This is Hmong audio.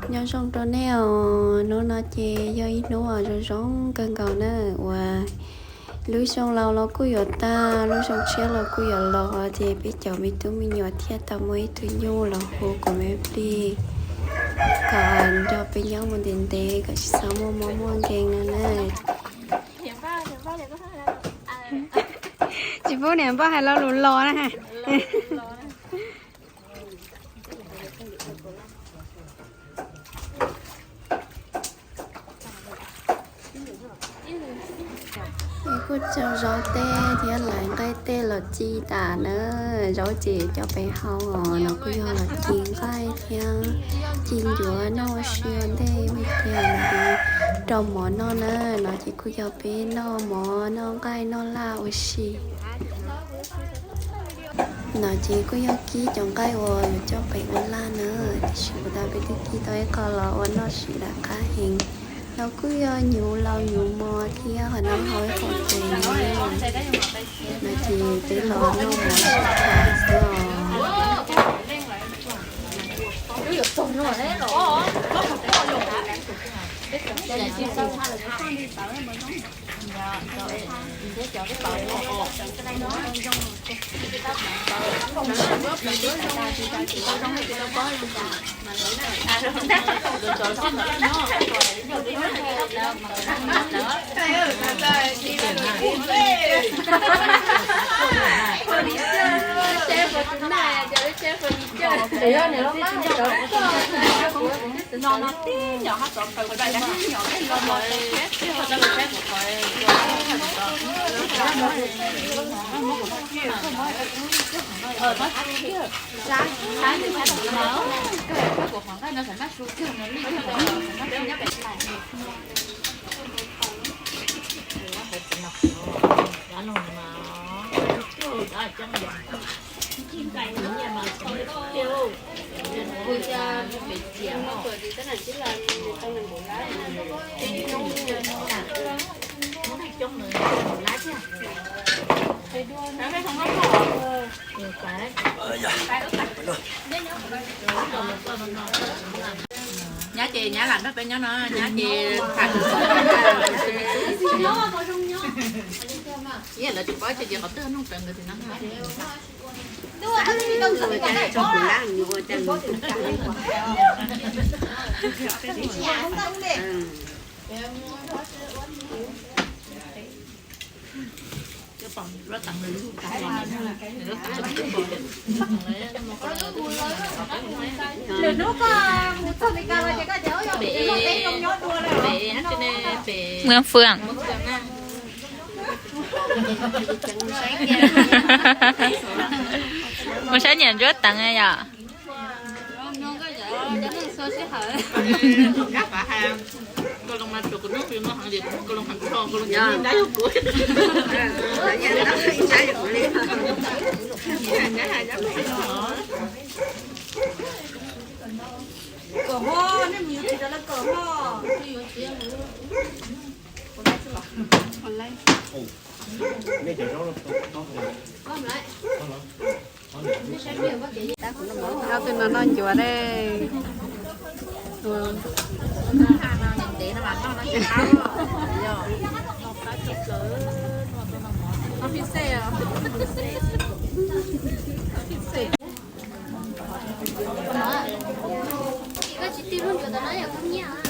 Nyob zoo rau nej os, hnub no ces yog ib hnub uas zoo zoo kawg nkaus na, uas lub xyoo laus los kuj yuav tag, lub xyoo tshiab los kuj yuav los, ces peb cov me tub me nyuam thiaj tau muaj ib tug nyuj los hu kuv me plig kom nrog peb nyob mus ntev ntev kom tsis txhob muaj mob muaj nkeeg no na. Tsis pub niam npawg hais lo lus los na. Kuj tso zaub tej thiab lawv nqaij tej los ci tas na. Zaub ces coj pem hau os, no kuj yog los ci nqaij thiab ci ncuav noj ua si ua ntej me tiag, rau mov noj na. No ces kuj yog peb noj mov noj nqaij noj laj ua si. No ces kuj yog kib cov nqaij uas yuav coj pem ua laj na, tiam sis kuv tas peb twb kib tau ib qho los ua noj sim lam qab heev. No kuj yog nyuv laus nyuv mos thiab ho noj hau ib qho tes na. No ces peb los noj mov sim tham xwb os. Nyab ces nyab lam nrog peb nyob no, nyab ces tham. Ib yam lawv tsis paub ces qhov twg nug raws nkawd txiv neej. Lwm hnub koj mus txog Meskas los ces koj tias, ub, yog pem no peb zoo nyob dua lawm. Mương Phượng. Mus saib niam Ntsuab Teev yom. Ob tug no noj ncuav dej. Koj tsis tig lub ncuav tom no yog koj nyiaj.